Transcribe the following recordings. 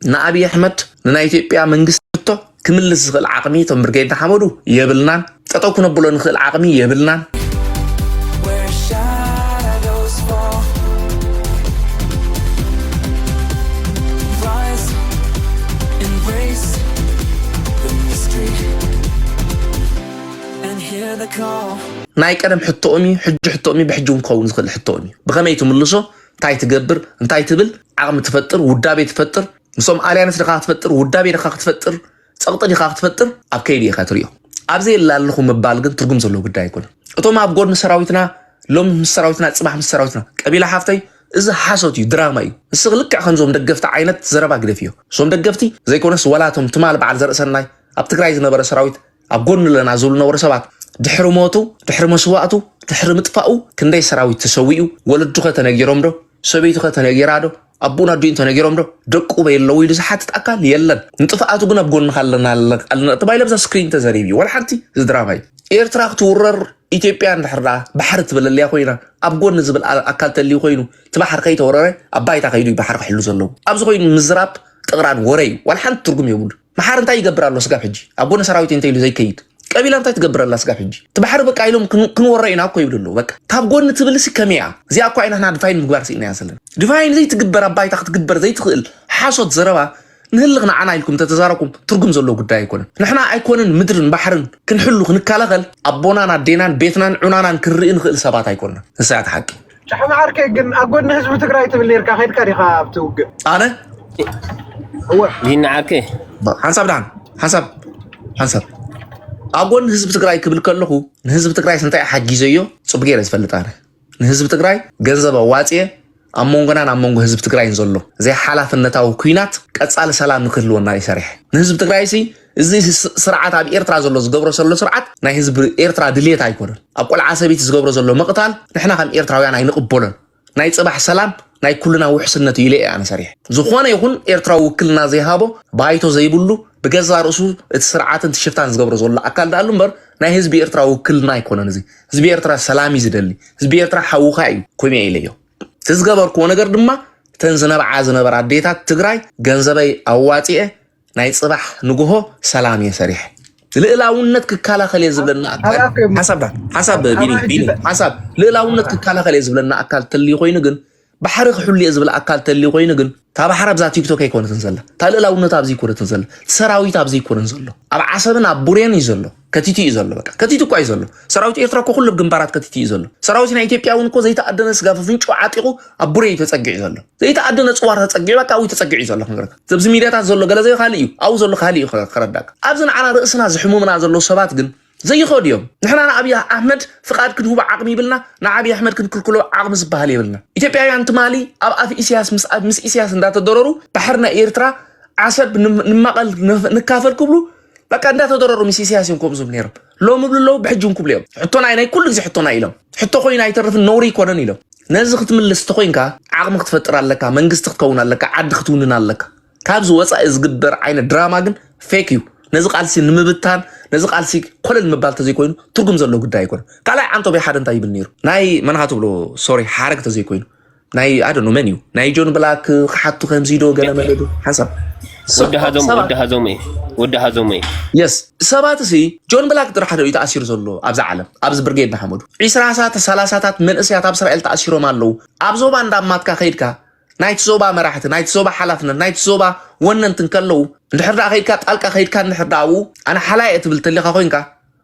ንኣብይ ኣሕመድ ንናይ ኢትዮጵያ መንግስቲ ሕቶ ክምልስ ዝኽእል ዓቕሚ እቶም ብርጌድ ንሓመዱ የብልናን። ጠጠው ክነብሎ ንኽእል ዓቕሚ የብልናን። Where shadows fall, rise, embrace the mystery, and hear the call. ናይ ቀደም ሕቶኦም እዩ፣ ሕጂ ሕቶኦም እዩ፣ ብሕጂ እውን ክኸውን ዝኽእል ሕቶኦም እዩ። ብኸመይ ትምልሶ? እንታይ ትገብር? እንታይ ትብል? ዓቕሚ ትፈጥር፣ ውዳቤ ትፈጥር፣ ምስኦም ኣልያንስ ድኻ ክትፈጥር፣ ውዳቤ ድኻ ክትፈጥር፣ ጸቕጢ ዲኻ ክትፈጥር ኣብ ከይዲ ኢኻ ትሪኦ። ኣብ ዘየለ ኣለኹ ምባል ግን ትርጉም ዘለዎ ጉዳይ ኣይኮነን። እቶም ኣብ ጎድኒ ሰራዊትና፣ ሎም ምስ ሰራዊትና፣ ጽባሕ ምስ ሰራዊትና፣ ቀቢላ ሓፍተይ፣ እዚ ሓሶት እዩ፣ ድራማ እዩ። ንስኽ ልክዕ ከምዞም ደገፍቲ ዓይነት ዘረባ ግደፍዮ። እዞም ደገፍቲ ዘይኮነስ ዋላ እቶም ትማል በዓል ዘርእሰናይ ኣብ ትግራይ ዝነበረ ሰራዊት ኣብ ጎድኒ ኣለና ዝብሉ ነበሩ ሰባት ድሕሪ ሞቱ፣ ድሕሪ መስዋእቱ፣ ድሕሪ ምጥፋኡ ክንደይ ሰራዊት ተሰዊኡ? ወለዱኸ ተነጊሮም ዶ? ሰበይቱኸ ተነጊራ ዶ? ኣቡን ኣዲኡን ተነጊሮም ዶ? ደቁ በይ ኣለዉ ኢሉ ዝሓትት ኣካል የለን። ንጥፍኣቱ ግን ኣብ ጎንኻ ኣለና ኣለና ተባሂለ ኣብዛ ስክሪን ተዘሪብ እዩ። ዋላ ሓንቲ እዚ ድራማ እዩ። ኤርትራ ክትውረር ኢትዮጵያ እንድሕር ደኣ ባሕሪ ትበለልያ ኮይና ኣብ ጎኒ ዝብል ኣ- ኣካል ተልዩ ኮይኑ እቲ ባሕሪ ከይተወረረ ኣብ ባይታ ከይዱ እዩ ባሕሪ ክሕሉ ዘለዎ። ኣብዚ ኮይኑ ምዝራብ ጥቕራን ወረ እዩ። ዋላ ሓንቲ ትርጉም የብሉ። መሓር እንታይ ይገብር ኣሎ ስጋብ ሕጂ? ኣብ ጎኒ ሰራዊት እንተ ኢሉ ዘይከይድ ቀቢላ እንታይ ትገብር ኣላ ስጋብ ሕጂ? እቲ ባሕሪ በቃ ኢሎም ክን- ክንወሮ ኢና እኮ ይብሉ ኣለዉ። በቃ ካብ ጎኒ ትብል ሲ ከመይ እያ? እዚኣ እኮ ኢና ንሕና ዲፋይን ምግባር ስኢና እያ ዘለና። ዲፋይን ዘይትግበር ኣብ ባይታ ክትግበር ዘይትኽእል ሓሶት ዘረባ ንህልኽ ንዓና ኢልኩም ተተዛረኩም ትርጉም ዘለዎ ጉዳይ ኣይኮነን። ንሕና ኣይኮነን ምድርን ባሕርን ክንሕሉ ክንከላኸል ኣቦናን ኣዴናን ቤትናን ዑናናን ክንርኢ ንኽእል ሰባት ኣይኮንና። ንሳ እያ እቲ ሓቂ። ጫሕማ ዓርከይ ግን ኣብ ጎድኒ ህዝቢ ትግራይ ትብል ነርካ ከድካ ዲኻ ኣብቲ ውግእ? ኣነ እወ ቢኒ ዓርከይ ሓንሳብ ደሓን ሓንሳብ ሓንሳብ ኣብ ጎኒ ህዝቢ ትግራይ ክብል ከለኹ ንህዝቢ ትግራይ እንታይ ሓጊዘዮ ጽቡቅ ገይረ ዝፈልጥ ኣነ ንህዝቢ ትግራይ ገንዘብ ኣዋፅየ ኣብ መንጎናን ኣብ መንጎ ህዝቢ ትግራይን ዘሎ ዘይሓላፍነታዊ ኩናት ቀፃሊ ሰላም ንክህልወና ይሰርሕ ንህዝቢ ትግራይ ሲ እዚ ስርዓት ኣብ ኤርትራ ዘሎ ዝገብሮ ዘሎ ስርዓት ናይ ህዝቢ ኤርትራ ድሌት ኣይኮነን ኣብ ቆልዓ ሰበይቲ ዝገብሮ ዘሎ ምቕታል ንሕና ከም ኤርትራውያን ኣይንቕበሎን ናይ ፅባሕ ሰላም ናይ ኩልና ውሕስነት እዩ ኢለ እየ ኣነ ሰሪሐ ዝኾነ ይኹን ኤርትራዊ ውክልና ዘይሃቦ ባይቶ ዘይብሉ ብገዛ ርእሱ እቲ ስርዓትን እቲ ሽፍታን ዝገብሮ ዘሎ ኣካል ደኣሉ እምበር ናይ ህዝቢ ኤርትራ ውክልና ኣይኮነን እዚ ህዝቢ ኤርትራ ሰላም እዩ ዝደሊ ህዝቢ ኤርትራ ሓውኻ እዩ ኮሚያ ኢለዮ እቲ ዝገበርክዎ ነገር ድማ እተን ዝነብዓ ዝነበራ ኣዴታት ትግራይ ገንዘበይ ኣዋፂኤ ናይ ፅባሕ ንግሆ ሰላም እየ ሰሪሐ ልእላውነት ክከላኸል እየ ዝብለና ኣካል ሓሳብ ሓሳብ ቢኒ ቢኒ ሓሳብ ልእላውነት ክከላኸል እየ ዝብለና ኣካል ተልዩ ኮይኑ ግን ባሕሪ ክሕሉ እየ ዝብል ኣካል ተልዩ ኮይኑ ግን እታ ባሕሪ ኣብዛ ቲክቶክ ኣይኮነትን ዘላ እታ ልእላውነት ኣብዚ ኣይኮነትን ዘላ እቲ ሰራዊት ኣብዚ ኣይኮነን ዘሎ ኣብ ዓሰብን ኣብ ቡሬን እዩ ዘሎ ከቲቱ እዩ ዘሎ በቃ ከቲቱ እኳ እዩ ዘሎ ሰራዊት ኤርትራ እኮ ኩሉ ግንባራት ከቲቱ እዩ ዘሎ ሰራዊት ናይ ኢትዮጵያ እውን እኮ ዘይተኣደነ ስጋ ፍንጭ ዓጢቑ ኣብ ቡሬ እዩ ተፀጊዑ ዘሎ ዘይተኣደነ ፅዋር ተፀጊዑ በቃ ኣብኡ ተፀጊዑ እዩ ዘሎ ክንረካ ኣብዚ ሚድያታት ዘሎ ገለ ዘይ ካልእ እዩ ኣብኡ ዘሎ ካልእ እዩ ክረዳካ ኣብዚ ንዓና ርእስና ዝሕሙምና ዘለዉ ሰባት ግን ዘይኸዱ እዮም ንሕና ንኣብይ ኣሕመድ ፍቓድ ክንህቦ ዓቕሚ ይብልና ንኣብይ ኣሕመድ ክንክልክሎ ዓቕሚ ዝበሃል የብልና ኢትዮጵያውያን ትማሊ ኣብ ኣፍ ኢስያስ ምስ ኢስያስ እንዳተደረሩ ባሕሪ ናይ ኤርትራ ዓሰብ ንማቐል ንካፈል ክብሉ በቃ እንዳተደረሩ ምስ ኢስያስ እዮም ከምኡ ዝብሉ ነይሮም ሎሚ ብሉ ኣለዉ ብሕጂ እውን ክብሉ እዮም ሕቶና ናይ ኩሉ ግዜ ሕቶና ኢሎም ሕቶ ኮይኑ ኣይተርፍን ነውሪ ኣይኮነን ኢሎም ነዚ ክትምልስ እንተኮይንካ ዓቕሚ ክትፈጥር ኣለካ መንግስቲ ክትከውን ኣለካ ዓዲ ክትውንን ኣለካ ካብዚ ወፃኢ ዝግበር ዓይነት ድራማ ግን ፌክ እዩ ነዚ ቃልሲ ንምብታን ነዚ ቃልሲ ኮለል ምባል ተዘይኮይኑ ትርጉም ዘለዎ ጉዳይ ኣይኮነ ካልኣይ ዓንቶብያ ሓደ እንታይ ይብል ነይሩ ናይ መን ኢኻ ትብሎ ሶሪ ሓረግ ተዘይኮይኑ ናይ ኣደኖ መን እዩ ናይ ጆን ብላክ ክሓቱ ከምዚ ዶ ገለ መለዶ ሓንሳብ ወዲ ሃዞም ወዲ ሃዞም ወዲ ሃዞም የስ ሰባት ሲ ጆን ብላክ ጥራሕ ዶ ተኣሲሩ ዘሎ ኣብዛ ዓለም ኣብዚ ብርጌድ ንሓመዱ ዒስራ ሳተ ሰላሳታት መንእሰያት ኣብ እስራኤል ተኣሲሮም ኣለዉ ኣብ ዞባ እንዳማትካ ከይድካ ናይቲ ዞባ መራሕቲ ናይቲ ዞባ ሓላፍነት ናይቲ ዞባ ወነንቲ እንከለዉ እንድሕር ደኣ ከይድካ ጣልቃ ከይድካ እንድሕር ደኣ ኣብኡ ኣነ ሓላይ እየ ትብል ተሊኻ ኮይንካ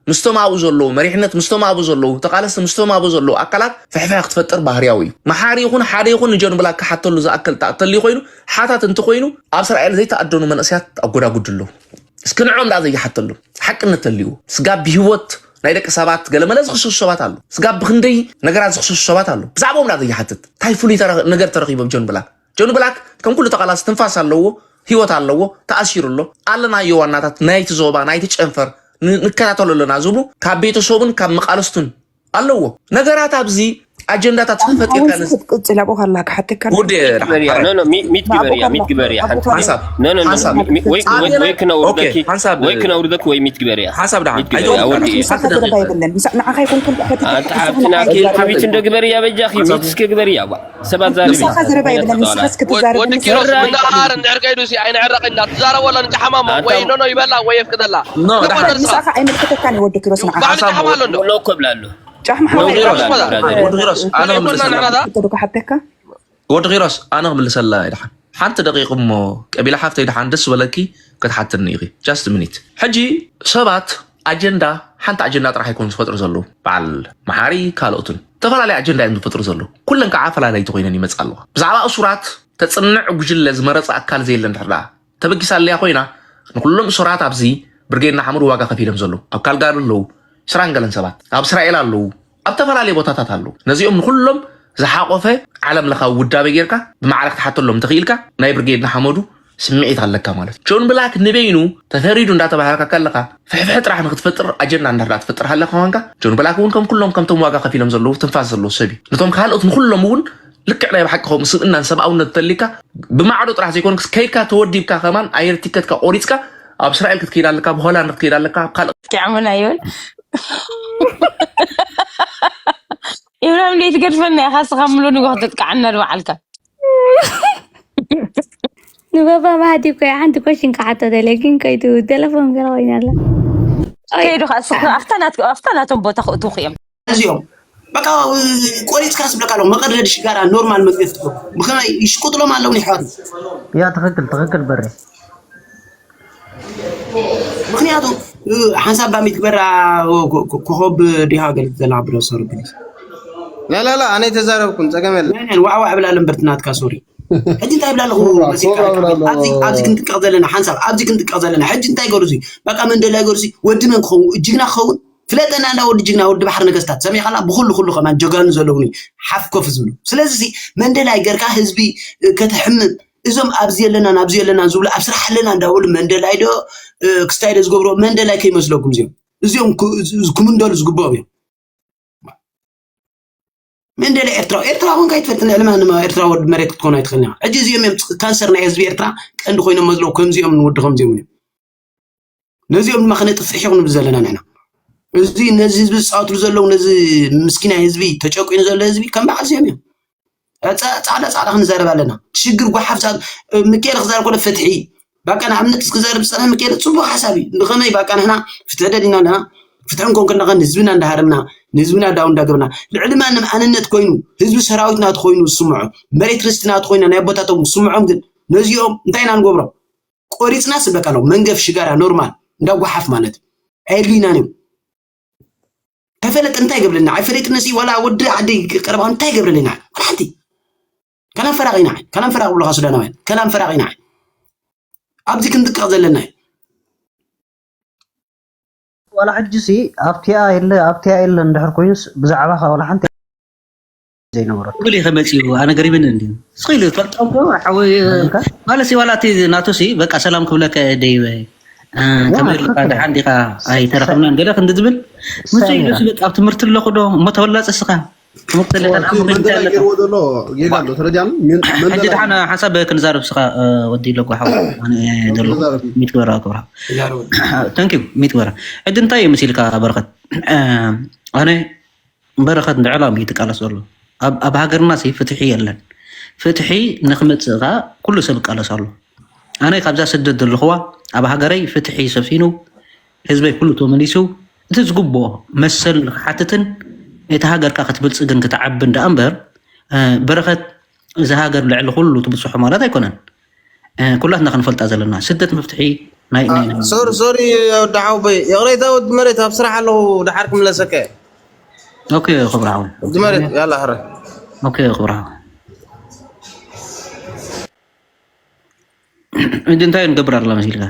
ምስቶም ኣብኡ ዘለዉ መሪሕነት ምስቶም ኣብኡ ዘለዉ ተቃለስቲ ምስቶም ኣብኡ ዘለዉ ኣካላት ፍሕፍሕ ክትፈጥር ባህርያዊ እዩ መሓሪ ይኹን ሓደ ይኹን ንጆን ብላክ ክሓተሉ ዝኣክል ተልዩ ኮይኑ ሓታት እንተኮይኑ ኣብ እስራኤል ዘይተኣደኑ መንእስያት ኣጎዳጉድ ኣለዉ እስኪ ንዖም ደኣ ዘይሓተሉ ሓቅነት ተልዩ ስጋብ ብህይወት ናይ ደቂ ሰባት ገለመለ ዝኽሰሱ ሰባት ኣሎ ስጋብ ብክንደይ ነገራት ዝኽሰሱ ሰባት ኣሎ ብዛዕባኦም ደኣ ዘይሓትት እንታይ ፍሉይ ነገር ተረኺቦም ጆን ብላክ ጆን ብላክ ከም ኩሉ ተቓላሲ ትንፋስ ኣለዎ ህይወት ኣለዎ ተኣሲሩ ኣሎ ኣለናዮ ዋናታት ናይቲ ዞባ ናይቲ ጨንፈር ንከታተሎ ኣለና ዝብሉ ካብ ቤተሰቡን ካብ መቃለስቱን ኣለዎ ነገራት ኣብዚ ኣጀንዳታት ፈጢርካ ነዚ ክትቅጽል ኣብኡ ከላ ክሓተካ። ውዴ፣ ግበርያ። ኖ፣ ኖ፣ ሚ-፣ ሚት ግበርያ፣ ሚት ግበርያ። ሓንቲ ሓንሳብ፣ ኖ፣ ኖ፣ ኖ፣ ሓንሳብ። ሚ-፣ ወይ፣ ወይ፣ ወይ ክነውርደኪ፣ ሓንሳብ። ወይ ክነውርደኪ ወይ ሚት ግበርያ። ሓንሳብ ደሓን። ሚት ግበርያ፣ ኣይተውርድ። ወዲ። ንሳኻ ዘረባ የብለን። ንሳ-፣ ንዓኻ ይኩንኩን ሕተት፣ ኣታ ንሳኻ ሓብትና ዘረባ ኪ-፣ የብለን። ኪቢት እንደ ግበርያ በጃኺ፣ ሓንሳብ። ሚት እስከ ግበርያ፣ ባ። ሰባት ዛረቢ። ንሳኻ ዘረባ የብለን። ንስኻስ ክትዛረብ ወዲ ኪሮስ፣ ራይ። እንዳሃር እንድሕር ከይዱ ሲ ኣይንዕረቕ እንዳ ትዛረብ ወላ ንጫሓማሞ ኣታ ወይ ኖ፣ ኖ ይበላ ወይ የፍቅደላ። ኖ፣ ደሓን። ንሳኻ ኣይምልክተካን እዩ ወዲ ኪሮስ ንዓኻ። ባዕሉ ጫሓማ ኣሎ እንዶ። ኖ፣ እኮ ብላለሁ። ጫሕ መሓመድ ወዲ ኪሮስ፣ ብራዘር። ወዲ ኪሮስ፣ ኣነ ኣይኮና ክምልሰላ። ንሕና ዳ? ተደካ ሓተካ? ወዲ ኪሮስ፣ ኣነ ክምልሰላ ይድሓን። ሓንቲ ደቂቕ እሞ፣ ቀቢላ ሓፍተይ ድሓን ደስ በለኪ ክትሓትኒ ኢኺ። Just a minute። ሕጂ ሰባት ኣጀንዳ፣ ሓንቲ ኣጀንዳ ጥራሕ ኣይኮኑ ዝፈጥሩ ዘለዉ። በዓል መሓሪ ካልኦትን። ዝተፈላለየ ኣጀንዳ እዮም ዝፈጥሩ ዘለዉ። ኩለን ከዓ ፈላለይቲ ኮይነን ይመጻ ኣለዋ። ብዛዕባ እሱራት ተጽንዕ ጉጅለ ዝመረጸ ኣካል ዘየለ እንድሕር ደኣ ተበጊሳ ኣለያ ኮይና፣ ንኩሎም እሱራት ኣብዚ ብርጌድ ንሓመዱ ዋጋ ከፊሎም ዘለዉ። ኣብ ካልጋሪ ኣለዉ፣ ዕስራን ገለን ሰባት። ኣብ እስራኤል ኣለዉ። ኣብ ዝተፈላለየ ቦታታት ኣለዉ። ነዚኦም ንኩሎም ዝሓቆፈ ዓለም ለኻዊ ውዳበ ጌርካ ብማዕረ ክትሓተሎም እንተኽኢልካ ናይ ብርጌድ ንሓመዱ ስምዒት ኣለካ ማለት እዩ። ጆን ብላክ ንበይኑ ተፈሪዱ እንዳተባህልካ ከለኻ ፍሕፍሕ ጥራሕ ንክትፈጥር ኣጀንዳ እንዳርዳ ትፈጥር ሃለካ ኮንካ ጆን ብላክ እውን ከም ኩሎም ከምቶም ዋጋ ከፊሎም ዘለዉ ትንፋስ ዘለዉ ሰብ እዩ። ነቶም ካልኦት ንኩሎም እውን ልክዕ ናይ ብሓቂ ከምኡ ስብእናን ሰብኣውነት እንተሊካ ብማዕዶ ጥራሕ ዘይኮንክስ ከይድካ ተወዲብካ ከማን ኣየር ቲከትካ ቆሪፅካ ኣብ እስራኤል ክትከይድ ኣለካ፣ ብሆላንድ ክትከይድ ኣለካ፣ ኣብ ካልእ ጥዕሙና ይብል። ኢብራሂም ደይ ትገድፈና ኢኻ ስኻ ምሉ ንጎ ክትጥቃዓና ንባዓልካ። ንበባ ባህዲ እኮ እያ። ሓንቲ ኮሽን ክሓቶ ደለ ግን ከይቱ ቴሌፎን ገለ ኮይና ኣላ። ከይዱ ከኣ ስኻ ኣብታ ናት-፣ ኣብታ ናቶም ቦታ ክእትውኹ እዮም። እዚኦም በቃ ቆሪፅካ ስብለካ ኣለኹ መቀደድ ሽጋራ ኖርማል መግደፍ ትኮ ብከመይ ይሽቁጥሎም ኣለውን ይሕዋት ያ ትኽክል ትኽክል በሬ ምክንያቱ ሓንሳብ ባሚት ግበራ ኮኸብ ዲሃ ገለ ዘላ ብሎ ሰሩ ፕሊዝ ላላላ ኣነ ተዛረብኩም ጸገም የለ ዋዕዋዕ ብላ ለምበርት ናትካ ሶሪ ሕጂ እንታይ ብላ ኣለኹ ኣብዚ ክንጥቀቕ ዘለና ሓንሳብ ኣብዚ ክንጥቀቕ ዘለና ሕጂ እንታይ ገሩ ዚ በቃ መንደላይ ገሩ ዚ ወዲ መን ክኸውን ጅግና ክኸውን ፍለጠና እንዳ ወዲ ጅግና ወዲ ባሕሪ ነገስታት ሰሚዕካላ ብኩሉ ኩሉ ከማን ጀጋኑ ዘለውኒ ሓፍ ኮፍ ዝብሉ ስለዚ መንደላይ ገርካ ህዝቢ ከተሕምም እዞም ኣብዚ የለናን ኣብዚ የለናን ዝብሉ ኣብ ስራሕ ኣለና እንዳበሉ መንደላይ ዶ ክስታይ ዶ ዝገብርዎ መንደላይ ከይመስለኩም እዚኦም እዚኦም ክምንደሉ ዝግብኦም እዮም መንደላይ ኤርትራዊ ኤርትራዊ ኮንካ ይትፈልጥ ንዕልማ ኤርትራዊ ወዲ መሬት ክትኮኑ ኣይትኽእልና ሕጂ እዚኦም እዮም ካንሰር ናይ ህዝቢ ኤርትራ ቀንዲ ኮይኖም መዝለው ከምዚኦም ንወዲ ከምዚኦም እዮም ነዚኦም ድማ ከነጥፍሕ ይኹን ዘለና ንሕና እዚ ነዚ ህዝቢ ዝፃወትሉ ዘለዉ ነዚ ምስኪናይ ህዝቢ ተጨቂኑ ዘሎ ህዝቢ ከም በዓል ዚኦም እዮም ፃዕዳ ፃዕዳ ክንዛረብ ኣለና ሽግር ጓሓፍ ምኬል ክዛረብ ኮለ ፍትሒ ባቃ ንኣብነት ክዛረብ ዝፀንሐ ምኬል ፅቡቅ ሓሳብ እዩ ንኸመይ ባቃ ንሕና ፍትሒ ደሊና ኣለና ፍትሒ እንኮን ከለካ ንህዝብና እንዳሃረምና ንህዝብና ዳው እንዳገብርና ልዕሊ ማንም ኣንነት ኮይኑ ህዝቢ ሰራዊት ናት ኮይኑ ዝስምዖ መሬት ርስቲ ናት ኮይና ናይ ኣቦታቶም ዝስምዖም ግን ነዚኦም እንታይ ኢና ንገብሮም ቆሪፅና ስበቃ ነው መንገፍ ሽጋራ ኖርማል እንዳጓሓፍ ማለት ኣየድልዩናን እዮም ከፈለጥ እንታይ ገብርልና ኣይፈለጥነሲ ዋላ ወዲ ዓዲ ቀረባ እንታይ ገብርልና ሓንቲ ከላም ፈራቂና ከላም ፈራቂ ብለካ ሱዳናውያን ከላም ፈራቂና ኣብዚ ክንጥቀቕ ዘለና እዩ ዋላ ሕጂ ሲ ኣብቲኣ የለ ኣብቲኣ የለ እንድሕር ኮይኑስ ብዛዕባኻ ዋላ ሓንቲ ዘይነበረቶ። ክብል ኢኸ መፂኡ ኣነ ገሪምኒ እንዲ ስኺሉ ፈልጦም ዶ ሓወይ ማለት ሲ ዋላ እቲ ናቱ ሲ በቃ ሰላም ክብለካ እየ ደይበ ከመይ ኢልካ ደሓን ዲኻ ኣይተረኸብናን ገለ ክንዲ ዝብል ምስ ኢሉ ሲ በቃ ኣብ ትምህርቲ ኣለኹ ዶ እሞ ተበላፅ እስኻ ትምህርቲ ኣለካ ደኣ እሞ ከይዱ እንታይ ኣለካ ገይርዎ ዘሎ ጌጋ ኣሎ ተረዲኣኒ ሕጂ ደሓን ሓሳብ ክንዛረብ ስኻ ወዲ ኢለጎ ሓው ዘሎ ሚት ግበራ ክብራ ታንኪዩ ሚት ግበራ ሕጂ እንታይ እዩ መሲልካ በረኸት ኣነ በረኸት ንዕላም እዩ ትቃለስ ዘሎ ኣብ ሃገርና ሲ ፍትሒ የለን ፍትሒ ንክመፅእ ከዓ ኩሉ ሰብ ይቃለስ ኣሎ ኣነ ካብዛ ስደት ዘለኽዋ ኣብ ሃገረይ ፍትሒ ሰፊኑ ህዝበይ ኩሉ ተመሊሱ እቲ ዝግብኦ መሰል ንክሓትትን እቲ ሃገርካ ክትብልፅግን ክትዓብን ደኣ እምበር በረኸት እዚ ሃገር ልዕሊ ኩሉ ትብፅሖ ማለት ኣይኮነን ኩላትና ክንፈልጣ ዘለና ስደት መፍትሒ ናይ ናይ ናይ- ሶሪ ሶሪ ወዲ ሓውበይ ይቕሬታ ወዲ መሬት ኣብ ስራሕ ኣለኹ ድሓር ክምለሰካ እየ። ኦኬ ክብራ ሓወይ ወዲ መሬት ያላ ሕረ ኦኬ ክብራ ሓወይ ሕጂ እንታይ ንገብር ኣላ መሲልካ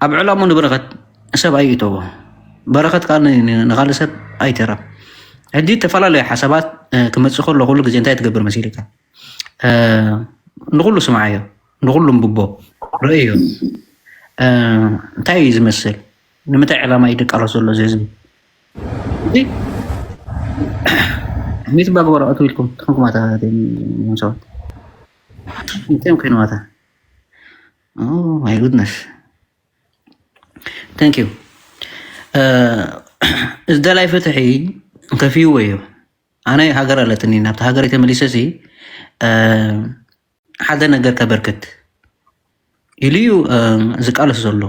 ኣብ ዕላሙ ንበረኸት ሰብ ኣይእተዎ በረኸት ከዓ ንካልእ ሰብ ኣይተረብ ሕጂ ዝተፈላለዩ ሓሳባት ክመፅእ ከሎ ኩሉ ግዜ እንታይ ትገብር መሲልካ ንኩሉ ስምዓዮ ንኩሉ ንብቦ ረእዮ እንታይ እዩ ዝመስል ንምንታይ ዕላማ እዩ ድቃለስ ዘሎ እዚ ህዝቢ ሚት ባግባር ኣቱ ኢልኩም ትኾንኩም ኣታ። ሰባት እንታይ ኮይኖም ኣታ? Oh my goodness, thank you። እዚ ደላይ ፍትሒ ከፊዎ እዩ። ኣነ ሃገር ኣለትኒ፣ ናብቲ ሃገር ተመሊሰ ሲ ሓደ ነገር ከበርክት ኢሉ እዩ ዝቃለስ ዘሎ።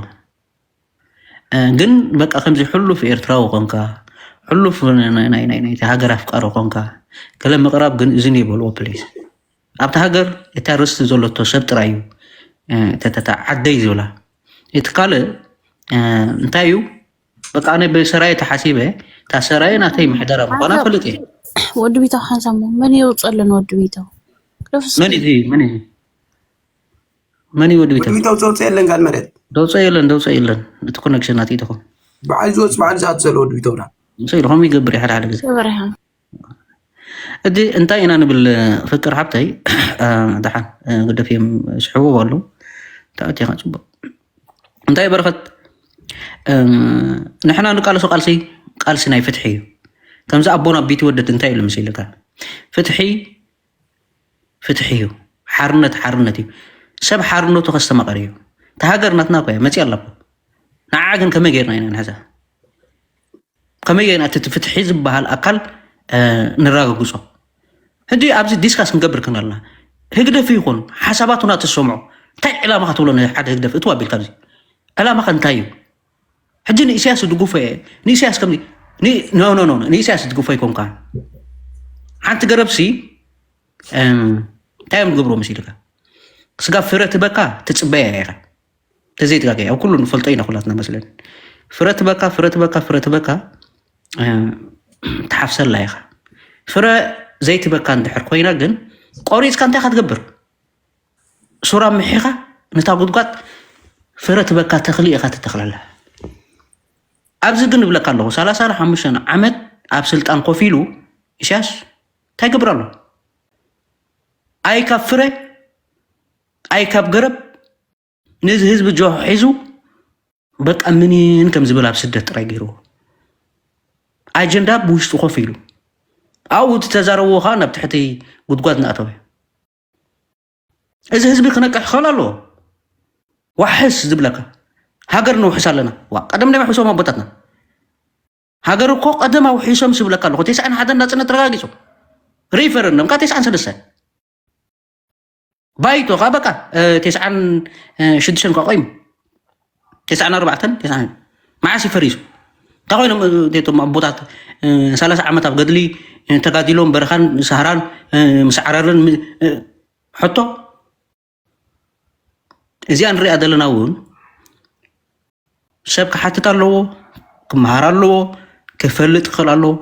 ግን በቃ ከምዚ ሕሉፍ ኤርትራዊ ኮንካ፣ ሕሉፍ ናይቲ ሃገር ኣፍቃሪ ኮንካ፣ ገለ ምቕራብ ግን እዚ ይበልዎ ፕሊስ። ኣብቲ ሃገር እታ ርስቲ ዘለቶ ሰብ ጥራይ እዩ ተተታ ዓደይ ዝብላ። እቲ ካልእ እንታይ እዩ? በቃ ኣነ ብሰራየ ተሓሲበ፣ እታ ሰራየ ናተይ ምሕደራ ምዃና ፈልጥ እየ። ወዲ ቢታው ሓንሳሞ መን የውፀለን? ወዲ ቢታው መን እዩ? መን እዩ? መን እዩ ወዲ ቢታው? ወዲ ቢታው ዘውፅእ የለን። ጋል መሬት ደውፀ የለን፣ ደውፀ የለን። እቲ ኮነክሽን ናት ኢትኹም በዓል ዝወፅ በዓል ዝኣት ዘሎ ወዲ ቢታው ዳ ሰይ ኢልኹም ይገብር ይሓደ ሓደ ግዜ። እዚ እንታይ ኢና ንብል? ፍቅር ሓብተይ ደሓን ግደፍ እዮም ስሕቦ ኣለዉ። ተኣቲኻ ፅቡቅ እንታይ በረኸት? ንሕና ንቃለሶ ቃልሲ ቃልሲ ናይ ፍትሒ እዩ። ከምዚ ኣቦና ቢቲ ወደድ እንታይ ኢሉ መሲልካ? ፍትሒ ፍትሒ እዩ። ሓርነት ሓርነት እዩ። ሰብ ሓርነቱ ከስተማቐር እዩ። እቲ ሃገር ናትና እኮ እያ መፅያ ኣላ እኮ። ንዓ ግን ከመይ ጌርና ኢና ንሕዛ? ከመይ ጌርና እቲ ፍትሒ ዝበሃል ኣካል ንረጋግፆ? ሕጂ ኣብዚ ዲስካስ ክንገብር ክንደልና ህግደፍ ይኹን ሓሳባቱና ትሰምዖ እንታይ ዕላማ ክትብሎ ንሓደ ህግደፍ እትዋ ቢልካ ኣብዚ ዕላማኸ እንታይ እዩ? ሕጂ ንኢሳያስ ዝድግፎ እየ ንኢሳያስ ከምዚ ኖ ኖ ኖ ንኢሳያስ ዝድግፎ ኣይኮንካ። ሓንቲ ገረብሲ እንታይ እዮም ዝገብርዎ መሲልካ? ስጋብ ፍረ ትበካ ትፅበያ ኢኻ። ተዘይትጋገ ኣብ ኩሉ ንፈልጦ ኢና ኩላትና መስለን። ፍረ ትበካ ፍረ ትበካ ፍረ ትበካ ትሓፍሰላ ኢኻ። ፍረ ዘይትበካ እንድሕር ኮይና ግን ቆሪፅካ እንታይ ኢኻ ትገብር? ሱራ ምሒኻ ነታ ጉድጓድ ፍረ ትበካ ተኽሊ ኢኻ ትተኽለላ። ኣብዚ ግን እብለካ ኣለኹ ሰላሳ ሓሙሽተ ዓመት ኣብ ስልጣን ኮፍ ኢሉ ኢሳያስ እንታይ ይገብር ኣሎ? ኣይ ካብ ፍረ ኣይ ካብ ገረብ ነዚ ህዝቢ ጆ ሒዙ በቃ ምንን ከም ዝብል ኣብ ስደት ጥራይ ገይርዎ። ኣጀንዳ ብውሽጡ ኮፍ ኢሉ ኣብኡ እቲ ተዛረብዎ ከዓ ናብ ትሕቲ ጉድጓድ እናኣተወ እዚ ህዝቢ ክነቅሕ ክኽእል ኣለዎ። ዋሕስ ዝብለካ ሃገር ነውሕስ ኣለና። ዋ ቀደም ናይ ውሕሶም ኣቦታትና ሃገር እኮ ቀደም ኣውሒሶም ዝብለካ ኣለኹ። ተስዓን ሓደን ናፅነት ተረጋጊፁ ሪፈረንደም ከዓ ተስዓን ሰለስተ ባይቶ ከዓ በቃ ተስዓን ሽዱሽተን ከዓ ቆይሙ ተስዓን ኣርባዕተን ተስዓን መዓስ ይፈሪሱ እንታይ ኮይኖም እቶም ኣቦታት ሰላሳ ዓመት ኣብ ገድሊ ተጋዲሎም በረኻን ሰሃራን ምስዓረርን ሕቶ እዚኣ ንሪኣ ዘለና እውን ሰብ ክሓትት ኣለዎ፣ ክመሃር ኣለዎ፣ ክፈልጥ ክኽእል ኣለዎ።